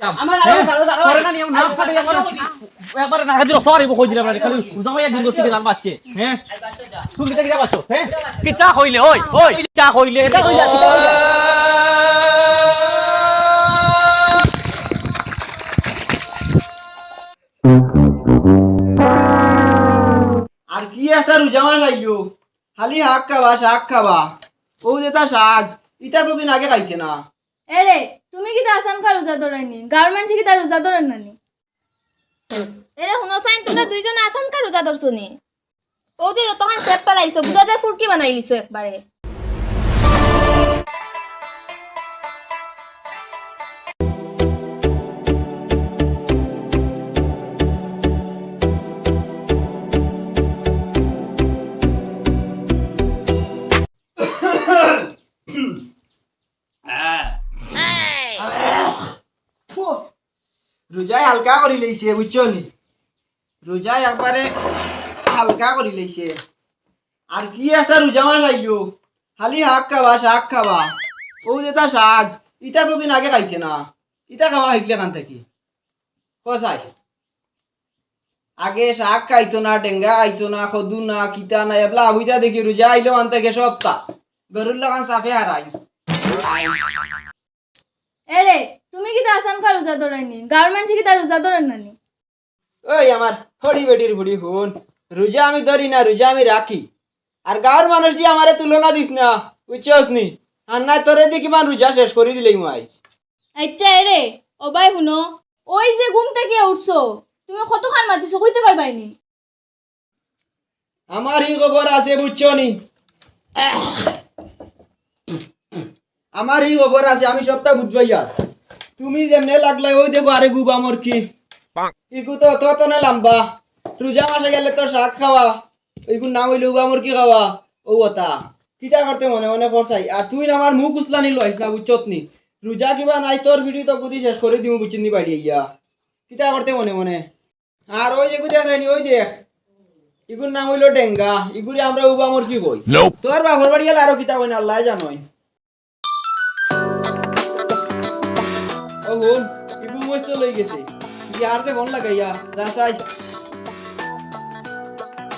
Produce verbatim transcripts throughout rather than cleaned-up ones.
আমার জানো, জানো, জানো। তোরে না নিয়ম না ফাটে, একবারে, একবারে নাকে দিল, সরি, বকই দিলাম না, খালি উজা হইয়া দিন করতে গেলাম বাচ্চে, হ্যাঁ? তুমি কিতা কিতা করছো, হ্যাঁ? কিতা কইলে, ওই, ওই, কিতা কইলে? কিতা কইলা, কিতা কইলা? আর কি একটা রোজা মাস আইলো, খালি শাক খাবা, শাক খাবা। ও যেটা শাক, ইটা তো দিন আগে খাইছে না। এরে, তুমি কিতা আসানকা রোজা ধরাইনি? গাঁওর মানষে কিতা রোজা ধরের না নি? এরে, হুনো চাইন, তোমরা দুইজনে আসানকা রোজা ধরছো নি? ও যে যতখান সেপ পালাইছো, বুঝা যায় ফুরকি বানাইলিছো একবারে। রোজায় হালকা করি লইছে, বুঝছো নি? রোজায় একবারে হালকা করি লইছে। আর কি একটা রোজা মাস আইলো, খালি শাক খাবা, শাক খাবা। ও যেটা শাক, ইটা তো দিন আগে খাইছে না, ইটা খাবা হইলে কান থাকি। কসাই, আগে শাক খাইতো না, টেঙ্গা খাইতো না, কদু না, কিতা না, এবলা আবুইতা দেখি রোজা আইলো আনতে গে সপ্তাহ। গরুর লাখান সাফে হারাই। এরে, তুমি কিতা আসানকা রোজা ধরাইনি? গাঁওর মানষে কিতা রোজা ধরের না নি? ওই আমার হড়ি বেটির ফুড়ি হুন, রোজা আমি ধরি না, রোজা আমি রাখি। আর গাঁওর মানুষ দিয়া আমারে তুলনা দিস না, বুঝছস নি? আর নাই তোরে দি কিমান রোজা শেষ করি দিলেই মাই। আচ্ছা এরে, ও ভাই হুনো, ওই যে ঘুম থাকি উঠছো, তুমি কতখান মাতিছো কইতে পারবায়নি? আমার ই খবর আছে, বুঝছো নি? আমার ই খবর আছে, আমি সবটা বুঝবাই আর। তুমি যেমনে লাগলাই, ওই দেখো আরে গুবা মরকি। ইগু তো অত অত না লম্বা। রোজা মাসে গেলে তো শাক খাওয়া, ইগুর নাম অইলো গুবা মরকি খাওয়া। ও ওতা। কিতা করতে মনে মনে করছাই? আর তুই না আমার মুখ উসলানি লইস না, বুঝছত নি? রোজা কিবা নাই তোর ভিডিও তো গুদি শেষ করি দিমু, বুঝছত নি বাড়ি আইয়া। কিতা করতে মনে মনে? আর ওই যে গুদি আনরানি, ওই দেখ। ইগুর নাম অইলো ডেঙ্গা, ইগুরে আমরা উবা মরকি কই। তোর বাপর বাড়ি গেলে আরো কিতা কইন, আল্লায় জানইন। ও হুন, ইগু মস্ত লই গেছে। ই আর যে ফোন লাগাইয়া, যা চাই।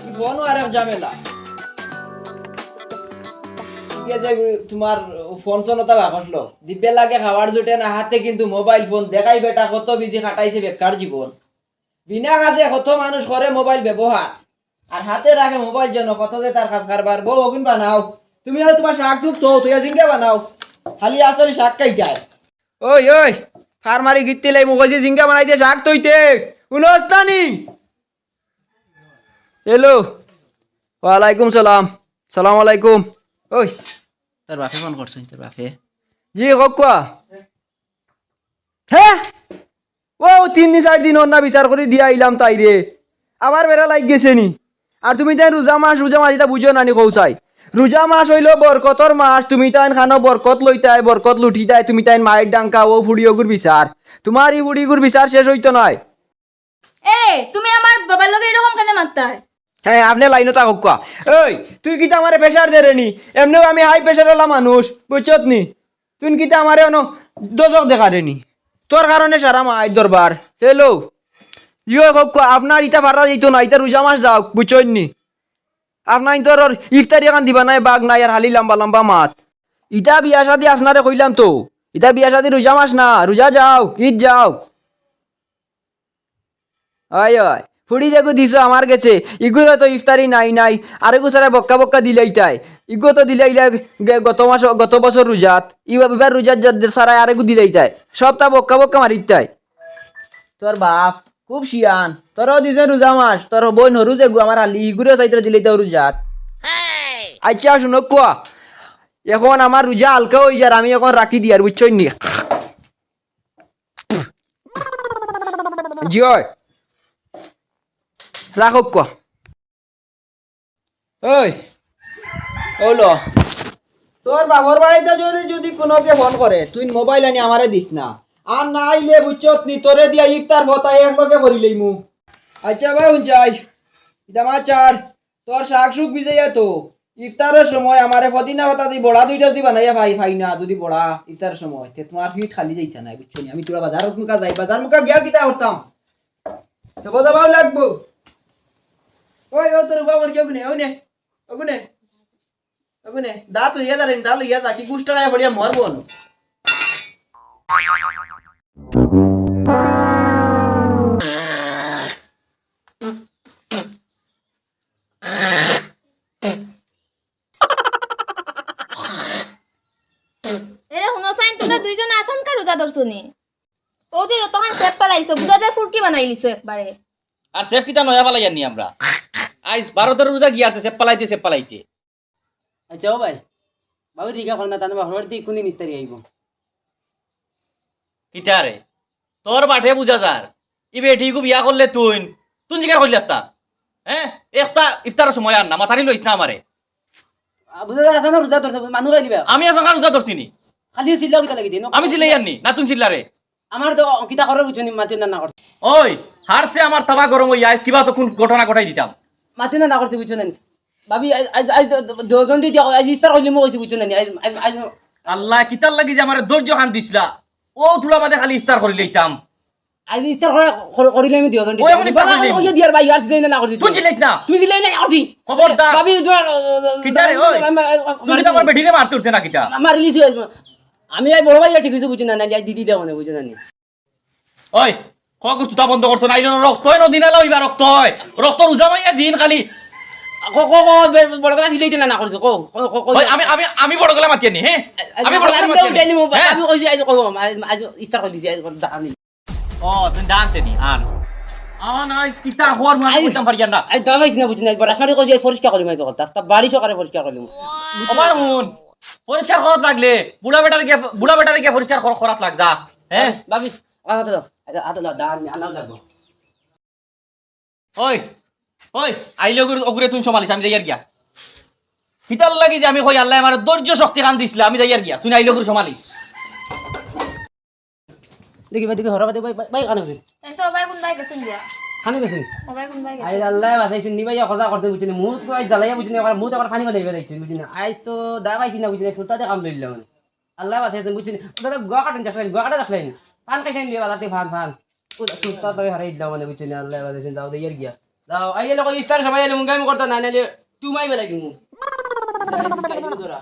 ই ফোনও আর এক ঝামেলা। ইগু যে তোমার ফোন চলতা বাকসলো। দিব্যে লাগে খাওয়ার জুটে না, হাতে কিন্তু মোবাইল ফোন। দেখাই বেটা কত বিজি কাটাইছে বেকার জীবন। বিনা কাজে কত মানুষ করে মোবাইল ব্যবহার, আর হাতে রাখে মোবাইল যেন কত যে তার কাজ কারবার। বউ অগুন বানাও, তুমি আর তোমার শাক টুক তো তুই জিঙ্গা বানাও, খালি আসলে শাক খাইতায়। ওই ওই, ফার মারি গিত্তি লাই মুখে জিঙ্গা বানাই দিয়ে শাক তৈতে উনস্তানি। হ্যালো, ওয়ালাইকুম সালাম, সালাম আলাইকুম। ওই, তোর বাপে ফোন করছে, তোর বাপে। জি, কউক্কা। হে? ও তিন দিন চাইর দিন অন্না বিচার করি দিয়া আইলাম তাইরে। আবার বেড়া লাগ গেছে নি? আর তুমি তাইন রোজা মাস, রোজা মাস ইতা বুঝো না নি কউচাই? রোজা মাস অইলো বরকতর মাস, তুমি তাইন খানো বরকত লইতায়, বরকত লুটিতায়, তুমি তাইন মাইর ডাঙ্কা ও ফুড়ি অগুর বিচার। তোমার ই ফুড়ি অগুর বিচার শেষ অইতো নায়। এরে, তুমি আমার বাবার লগে এরকম কেনে মাততায়? হ্যাঁ, আপনে লাইনো থাকউক্কা। এই, তুই কিতা আমারে প্রেশার দেরে নি? এমনেও আমি হাই প্রেশার ওলা মানুষ, বুঝছত নি? তুই কিতা আমারে অনো দোজখ দেখারে নি? তোর কারণে সারা মাইর দরবার। হ্যালো, ইয়ো কউক্কা, আপনার ইতা পারা যাইতো না, ইতা রোজা মাস যাউক, বুঝছইন নি? আপনার ইন্তর ইফতারি এখান দিবা নাই, বাঘ নাই, আর খালি লম্বা লম্বা মাত। ইতা বিয়া শাদি আপনারে কইলাম তো, ইতা বিয়া শাদি রোজা মাস না, রোজা যাউক, ঈদ যাউক। অয়, অয়। ফুড়ি যেগু দিছো আমার গেছে, ইগুরে তো ইফতারি নাই, নাই। আরেগু সারা বক্কা বক্কা দিলাইতায়। ইগু তো দিলাইলা গে-, গত মাস, গত বছর রোজাত। ইবা-, ইবার রোজাত যা-, সারায় আরেগু দিলাইতায়। সবতা বক্কা বক্কা মারিতায়। তোর বাপ খুব শিয়ান। তোরও দিছে রোজা মাস। তোর বইন হরু যেগু আমার হালি, ইগুরে চাইতে দিলাইতায় রোজাত। আচ্ছা, হুনউক্কা। এখন আমার রোজা হালকা অইযার, আমি এখন রাখি দিয়ার, বুঝছইন নি? জি অয়। রাখউক্কা। ওই, অউ ল। তোর বাপর বাড়িত যুদি, যুদি কুনুকে ফোন করে, তুই মোবাইল আনি আমারে দিস না। আর না আইলে বুঝছত নি, তোরে দিয়া ইফতার ফতাই একলগে করি লইমু। আচ্ছা ভাই, হুন চাই। ইতা মাছ ছাড়। তোর শাক শুক ভিজাইয়া তো। ইফতারর সময় আমারে পদিনা পাতা দি বড়া দুইটা যদি বানাইয়া পাই, পাই না যদি বড়া ইফতারর সময়, তে তুমার পিঠ খালি যাইতা নায়, বুঝছো নি? আমি থুড়া বাজারর মুকা যাই, বাজার মুকা গিয়া কিতা করতাম? তে বাজাবাও লাগবো। ওই, ও তোর বাবার কেউ নেই, ওই নে, ওগুনে, ওগুনে, দা তো ইয়া দাঁড়াইন, দা লইয়া যা, কি গুষ্টা রায় পড়িয়া মরবো না। এরে হুনো চাইন, তুমরা দুইজনে আছানকা রোজা ধরছো নি? অউ যে যতখান সেপ ফালাইছো, বুঝা যায় ফুরকি বানাইলিছো একবারে। আর সেপ কিতা নয়া ফালাইয়ার নি আমরা? আইজ বারো তেরো রোজা গিয়া আছে সেপ ফালাইতে, সেপ ফালাইতে। আচ্ছা ও ভাই, বাবু ঠিক আছে না, তাহলে বাবার বাড়িতে কোন দিন ইফতারি আইবো? কিতা রে? তোর বাটে বুঝা যার। ই বেটিগু বিয়া করলে তুইন, তুইন জিকার করলি আস্তা? হ্যাঁ? একটা ইফতারর সময় আর না, মাতারি লইস না আমারে। আ, বুঝা যার আছে না, রোজা ধরছে, মানু খাই দিবা। আমি আছানকা রোজা ধরছি নি? খালি চিল্লাও কিতা লাগি দিন? আমি চিল্লাইয়ার নি, না তুইন চিল্লা রে? আমার তো কিতা করার বুঝছো নি, মাতি না, না করতে। ওই, হারছে আমার তাবা গরম অইয়া, আইজ কিবা তো কোন ঘটনা ঘটাই দিতাম। মাতি না, না করতে বুঝছো না নি? ভাবি, আইজ, আইজ, আইজ দ-, দ-, দুইজন দি দিয়া, আইজ ইফতার করলিমু কইছি, বুঝছো না নি? আইজ, আইজ, আইজ আল্লাহ, কিতার লাগি যে আমারে ধৈর্য খান দিছলা? ও তুলা বাদে খালি ইফতার করি লইতাম। আইজ ইফতার করে, করে, করিলে আমি দুইজন দি ওই দিয়া। আমি ইফতার বালা করিলিমু। কইয়া দিয়ার ভাই, আর দিলে না, না করতে। তুই চিল্লাইস না। তুমি দিলে না, না করতে। খবরদার। ভাবি, তোমার, কিতা রে, ওই? মা-, মা-, তুই কিতা আমার বেটিরে মারতে উঠছে না কিতা? মা-, মারিলিছি আইজ। আমি এই বড় ভাই ঠিক হইছে, বুঝি না, নাইলে আইজ দিদি দেওয়া মানে, বুঝি না নি? ওই, খগুস তুতা বন্ধ করতো না, আইলো না রক্ত হয়, নদী নালা অইবা রক্ত হয়। রক্ত রোজা মাইয়া দিন খালি। ক, ক, ক, বে-, বড় গলা সিলাই দিলে না করছে, ক, ক, ক, ক। ওই, আমি, আমি, আমি বড় গলা মাতিয়ার নি, হ্যাঁ? আ-, আ-, আমি বড় গলা আ-, মাতিয়ার নি। উঠাই নিমু, বা-, হ্যাঁ? আমি কইছি, আইজ কইবো, আইজ, আইজ ইফতার করি দিছি, আইজ দাম নি। ও, তুই দাম তে দি, আন। আন, আইজ কিতা খবর, মানে আইজ কইতাম পারি না। আইজ দাম আইছি না, বুঝি না, একবার রাস্তাঘাটে কইছি, আইজ পরিষ্কার করি মাইতো কথা। তা বাড়ি সকালে পরিষ্কার করলিমু। ও ভাই, হুন, পরিষ্কার করাত লাগলে, বুড়া বেটারে গিয়া, বুড়া বেটারে গিয়া পরিষ্কার কর-, করাত লাগ, যা। হ্যাঁ? ভাবি, আ, হাতে দাও। আ, হাতে দাও, দাঁড়ান, আনাও লাগবো। ওই, ওই, আইলে ওগুরে, ওগুরে তুই সমালিস, আমি যাইয়ার গিয়া। কিতার লাগি যে আমি কই, আল্লায় আমারে ধৈর্য শক্তি খান দিছলা, আমি যাইয়ার গিয়া। তুই আইলে ওগুরে সমালিস। দেখি ভাই, দেখি, হরা ভাই, ভাই, ভাই, ভাই, কানে গেছে। এই তো ভাই কোন ভাই গেছেন গিয়া? কানে গেছে। ও ভাই কোন ভাই গেছেন? আই আল্লায় বাঁচাইছে, নি ভাই, খোঁজা করতে বুঝছি না। মুত কো আই জ্বালাইয়া বুঝছি না, মুত আবার পানি বানাইবে দেখছি, বুঝছি না। আইজ তো দা পাইছি না, বুঝছি না, সুতাতে কাম লইলাম। আল্লায় বাঁচাইছে, বুঝছি না। দাদা, গুয়া কাটেন দেখলেন, গুয়া কাটা দেখলেন। পান খাইছেন লিয়ে বাজাতে ফান, ফান। ও সুতা তো হারাই দিলাম মানে, বুঝছি না, আল্লায় বাঁচাইছে, যাও দে ইয়ার গিয়া। যাও, আইলে কই ইফতার সময় আইলে মুঙ্গাই মুখ করতা না, নাইলে তুমাই বেলাই দিমু। যাই, যাই, যাই, ধরা।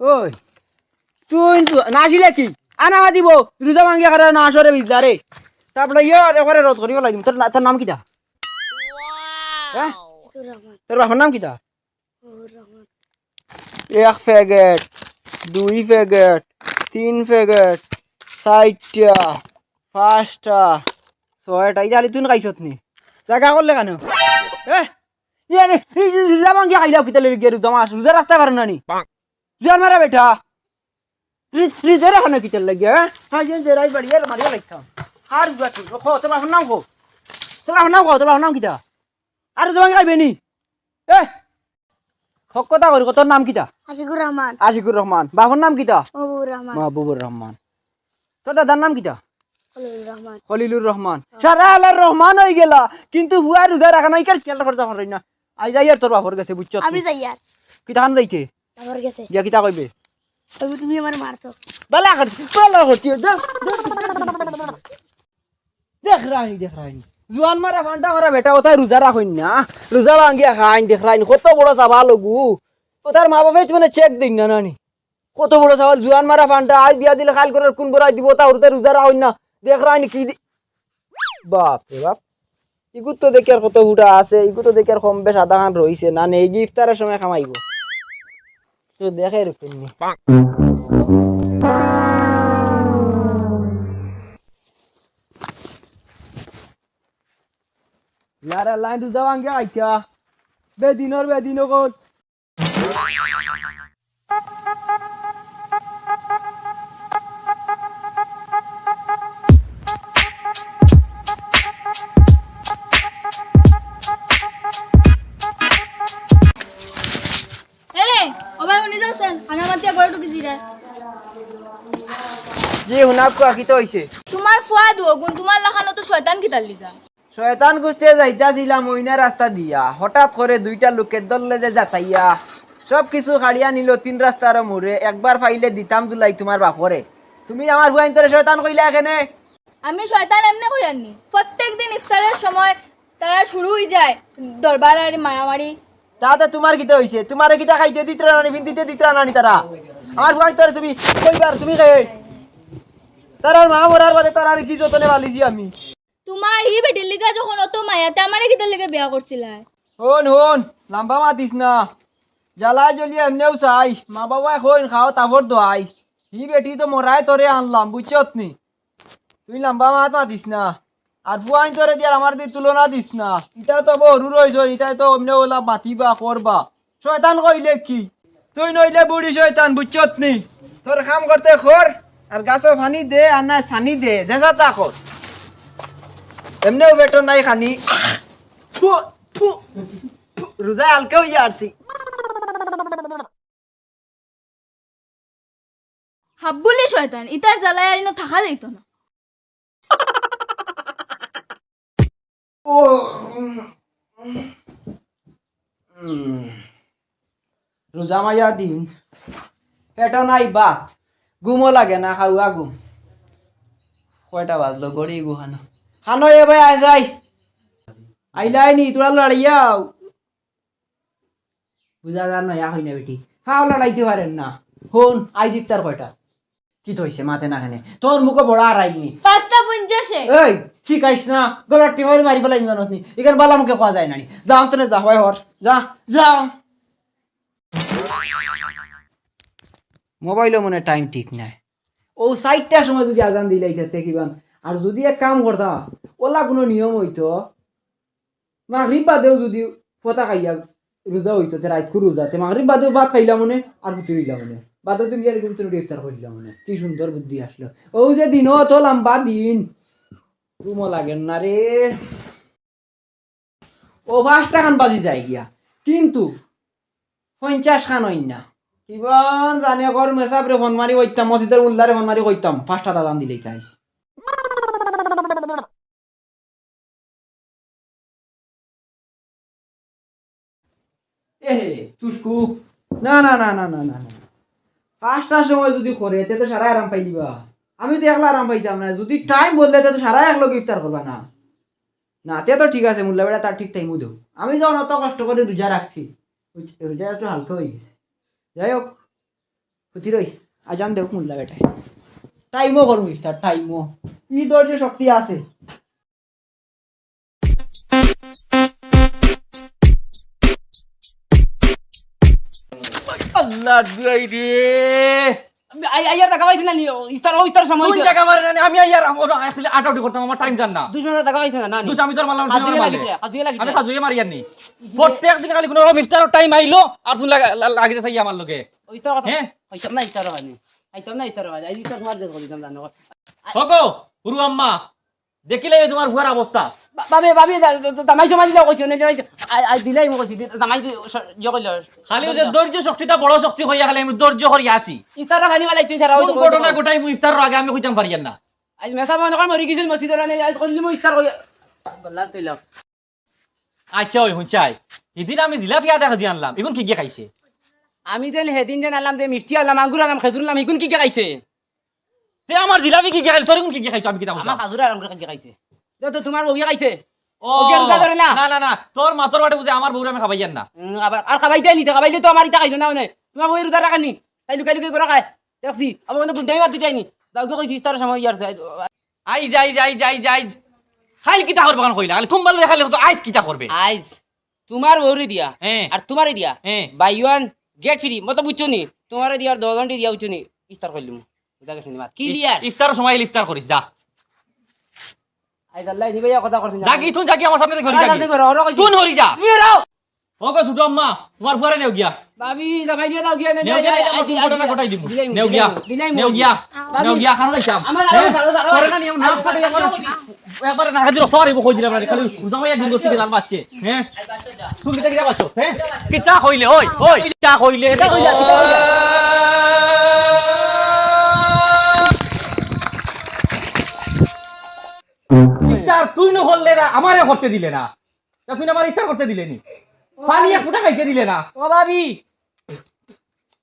ওই, তুই তো না আসিলে কি? আনা মা দিব, রোজা ভাঙ্গিয়া খারা না আসরে বিজারে। তারপরে ইয়ে, একবারে রদ করি ফেলাই দিমু। তোর না-, তোর নাম কিতা? হ্যাঁ? তোর বাপর নাম কিতা? এক প্যাকেট, দুই প্যাকেট, তিন প্যাকেট, চাইরটা, পাঁচটা, ছয়টা। এই যে আলি তুই খাইছত নি? জাগা করলে কেন? হ্যাঁ? ইয়ে রে, এই যে রোজা ভাঙ্গিয়া খাইলাও কিতা লাগি গিয়া রোজা মাস? রোজা রাখতে পারো না নি? জোয়ান মারা বেটা। ফ্রিজ, ফ্রিজের এখানে কিতার লাগি, হ্যাঁ? হ্যাঁ, যে, যে রাই বাড়ি, এর মারিয়া লাগতাম। আর উবা তুই, ক, তোর বাপর নাম ক? তোর বাপর নাম ক? তোর বাপর নাম কিতা? আর তোমাকে খাইবে নি? এ? হক কথা করি, তোর নাম কিতা? আশিকুর রহমান। আশিকুর রহমান। বাপর নাম কিতা? মাহবুবুর রহমান। মাহবুবুর রহমান। তোর দাদার নাম কিতা? খলিলুর রহমান। খলিলুর রহমান। সারা আলার রহমান হয়ে গেলা, কিন্তু হুয়া রোজা রাখা নাই, কার খেয়াল করতে পারই না। আই যাই আর তোর বাপর গেছে, বুঝছো? আমি যাই আর। কিতা খান যাইতে? বাবার গেছে। গিয়া কিতা কইবে? কইবে, "তুমি আমার মারছো।" বালা করছি, বালা করছি। দেখ, দেখ, দেখ, দেখ। দেখ রাইনি, দেখ রাইনি। জোয়ান মারা ফান্ডা মারা বেটা, ওটাই রোজা রাখইন না। রোজা ভাঙ্গিয়া খাইন, দেখ রাইনি। কত বড় সাবাল ওগু। ওটার মা বাপে মানে চেক দিন না, নানি। কত বড় সাবাল, জোয়ান মারা ফান্ডা। আজ বিয়া দিলে খাল করার কোন বড়াই দিব, তা ওটাই রোজা রাখইন না। দেখ রাইনি কি দি-, বাপ রে বাপ। ইগুর তো দেখি আর কত ফুটা আছে, ইগুর তো দেখি আর কম বেশ আধা খান রইছে। না, নেই গি ইফতারের সময় খামাইব। তো দেখে এরকম নি। আর লাইন রোজা ভাঙ্গে আইতা। বেদিনর বেদিন অকল। এরে, ও ভাই, হুনি যাওছেন? খানা মাতিয়া ঘরে ঢুকিছি রে। জি, হুনাক্কু, কিতা অইছে? তুমার ফুয়া দুইগুন, তুমার লাখান অত শয়তান কিতার লিগা? শয়তান খুজতে যাইতাছিলাম অইনা রাস্তা দিয়া, হঠাৎ করে দুইটা লুকের দলে যে জাতাইয়া সব কিছু কাড়িয়া নিলো তিন রাস্তার মুড়ে, একবার পাইলে দিতাম দুলাই তুমার বাপরে। তুমি আমার ফুয়াইন্তরে শয়তান কইলা কেনে? আমি শয়তান এমনে কইয়ার নি। প্রত্যেক দিন ইফতারের সময় তারা শুরু অই যায় দরবার আর মারামারি। তাতে তুমার কিতা অইছে? তুমারে কিতা খাইতে দিতরা না নি, ফিন্দিতে দিতরা না নি তারা? আমার ফুয়াইন্তরে তুমি কইবার, তুমি কে? তারার মা মরার বাদে তারার কি যতনে পালিছি আমি। তুমার ই বেটির লিগা যখন অত মায়া, তে আমারে কিতার লিগা বিয়া করছিলায়? হুন, হুন, লাম্বা মাতিস না। জ্বালায় জ্বলিয়া এমনেউ চাই। মা বাবায় কইন, "খাও তাফর দোয়াই।" ই বেটি তো মরায় তোরে আনলাম, বুঝছত নি? তুই লাম্বা মাত মাতিস না। আর ফুয়াইন্তরে দিয়ার আমার দি তুলনা দিস না। ইতা তো বড় অইছইন, ইতা তো অমনে অলা মাতিবা, করবা। শয়তান কইলে কি? তুই নইলে বুড়ি শয়তান, বুঝছত নি? তোর কাম করতে কর, আর গাছো পানি দে, আর না সানি দে, যেছা তা কর। এমনেউ পেটো নাই খানি। থু, থু, থু, রোজা হালকা অইয়া আরছি। হাব্বুলি শয়তান, ইতার জ্বালায় আর ইনো থাকা যাইতো না। ও, উম, উম। রোজা মাইয়া দিন, পেটো নাই ভাত, ঘুমও লাগে না, খাওয়া ঘুম। কয়টা বাজলো? ঘড়ি গু খানো। খানো এ ভাই, আয় যাই। আইলাই নি, তোরা লড়াইয়াও। বুঝা যার নয়া অইনা বেটি। ফাও লড়াইতে পারের না। হুন, আইজ ইফতার কয়টা? কিতা অইছে? মাতে না কেনে? তোর মুখো বড় আর আইনি। পাঁচটা পঞ্চাশে। এই, শিখাইস না। গলার টিমারে মারি ফালাইমু জানোস নি। ইখান বালা মুখে কওয়া যায় না নি। যা, অন্তনে যা, ভাই হর। যা, যা। মোবাইলও মনে হয় টাইম ঠিক নাই। ও চাইরটার সময় যদি আজান দিলাইতা তে কিবান। আর যদি এক কাম করতা, অলা কুনু নিয়ম অইতো, মাগরিব বাদেউ যুদি ফতা খাইয়া রোজা অইতো, তে রাইতকুর রোজা, তে মাগরিব বাদেউ ভাত খাইলাম অনে, আর হুতি রইলাম অনে। বাদর দিন গিয়া ঘুম থাকি উঠি ইফতার করিলাম অনে। কি সুন্দর বুদ্ধি আছলো। অউ যে দিনো অত লাম্বা দিন, ঘুমও লাগের না রে। ও পাঁচটা খান বাজি যায় গিয়া, কিন্তু পঞ্চাশ খান অইন না। কিবান জানে কর মেসাবরে ফোন মারি কইতাম, মসজিদর মুল্লারে ফোন মারি কইতাম, পাঁচটা আজান দিলাইতা আইজ। এহে, তুসকু। না, না, না। পাঁচটার সময় যুদি করে, তে তো সারায় আরাম পাইলিবা। আমি তো একলা আরাম পাইতাম না। যুদি টাইম বদলে, তে তো সারায় একলগে ইফতার করবা না। না, তে তো ঠিক আছে, মুল্লা বেটা তার ঠিক টাইমও দেও। আমি যখন অত কষ্ট করি রোজা রাখছি, রোজা একটু হালকা অই গেছে। যাই হোক, হুতি রই, আজান দেউক মুল্লা বেটায়। টাইমও করমু ইফতার, টাইমও। ই ধৈর্য শক্তি আছে। আল্লাহ দুয়াই রে। আমি আই-, আইয়ার দেখা পাইছি না নি? ইফতার, ও ইফতার সময় তুই হইছে। জায়গা মারে না, আমি আইয়ার, আম-, ওরা আটাউটি করতাম, আমার টাইম যার না। দুশমনের দেখা পাইছে না, না নি? দুশ আমি তোর মারলাম, তুই হাজুয়ে আমার লাগিছে, মারলে। হাজুয়ে লাগিছে। আমি হাজুয়ে মারিয়ার নি। প্রত্যেক দিন খালি কুনু রকম ইফতারর টাইম আইলো, আর তুই লাগি, লাগি যাস আমার লগে। ও ইফতার কথা। হ্যাঁ? খাইতাম না ইফতার অখানি। খাইতাম না ইফতার অখানি। আইজ ইফতার সময় দিয়ে করিতাম জানো। হগো, হুরু আম্মা, দেখিলে এই তুমার ফুয়ার অবস্থা। বা-, ভাবি, ভাবি, দা-, দা-, দা-, জামাই সময় দিলে কইছি, না, জামাই, আই, আই দিলাই মু কইছি, দি-, জামাই দি-, স-, ইয়ে কইলো। খালি ওই যে ধৈর্য শক্তিটা বড় শক্তি কইয়া খালি আমি ধৈর্য করি আছি। ইফতার খানি বেলা ইচ্ছুক ছাড়া কোন হয়তো ঘটনা ঘটাইমু ইফতারর আগে আমি কইতাম পারিয়ার না। আইজ মেসা মনে কর মরি গেছিল মসজিদর আনে, আইজ কইলি মু ইফতার কইয়া। গল্লা তুইলাম। আচ্ছা, ওই হুনছাই, হিদিন আমি জিলাফি আদা কেজি আনলাম, ইগুন কিগিয়ে খাইছে? আমি যেন হেদিন যেন আনলাম, যে মিষ্টি আনলাম, আঙ্গুর আনলাম, খেজুর আনলাম, ইগুন কিগিয়ে খাইছে? তে আমার জিলাফি কিগিয়ে খাইল, তোর ইগুন কিগিয়ে খাইতো, আমি কিতা বুঝলাম? আমার খাজুর আর আঙ্গুর কিগিয়ে খাইছে? দে তো তুমার বউয়ে খাইছে। ও, ওকে রোজা ধরে না? না, না, না, তোর মাতর বাটে বুঝে আমার বউরে আমি খাবাইয়ার না। হুম, আবার, আর খাবাই দেয়নি, তো খাবাইলে তো আমার ইটা খাইলো না, মানে, তুমার বউয়ে রোজা রাখেনি, তাই লুকাই লুকাই করে খায়। দেখছি, আবার মানে বুঝাই মারতে চাইনি। দাও, ওকে কইছি ইফতারের সময় ইয়ার যায়। আইজ, আইজ, আইজ, আইজ, আইজ। খাইল কিতা করবে কান কইলা? খালি কুম্বাল খাইলে তো আইজ কিতা করবে? আইজ তুমার বউরে দিয়া, হ্যাঁ। আর তুমারে দিয়া, হ্যাঁ। Buy one, get free, মতলব বুঝছো নি? তুমারে দিয়া আর দশ জনটি দিয়া বুঝছো নি? ইফতার করিলিমু। বুঝা গেছে নি মাত? কি ইফ-, দিয়া? ইফতারের সময় ইফতার করিস, যা। আই আল্লাহ, নি ভাইয়া কথা করছিস না। যাগি, তুই যাগি আমার সামনে থাকি হরি যাগি। তুই হরি যা। তুমি হরো। ও গো ছোট আম্মা, তুমার ফুয়ারে নেও গিয়া। ভাবি, জামাই দিয়া দাও গিয়া, নেও গিয়া, I, I, I, I, I, ঘটনা ঘটাই দিমু। দিলাই, নেও গিয়া। দিলাই, নেও গিয়া। ভাবি। নেও গিয়া, খানো যাইতাম। আমার, আমার, হ্যাঁ? আমার, আমার, করে না নিয়ম, নাম আমার, কাটে আমার, আমার, একবারে না খাইতে রক্ত মারিব, কই দিলাম না, খালি জামাই একদিন করতে গেলাম বাচ্চে। হ্যাঁ? তুমি কিতা কিতা করছো? হ্যাঁ? কিতা কইলে, ওই, ওই, কিতা কইলে? কিতা কইলে, কিতা কইলে? ইফতার তুই না করলে না, আমারে করতে দিলে না। তা তুই না আমার ইফতার করতে দিলে নি? পানি এক ফুটা খাইতে দিলে না। ও ভাবি,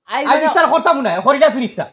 আই আজ জানো ইফতার করতাম না, করিলা তুই ইফতার।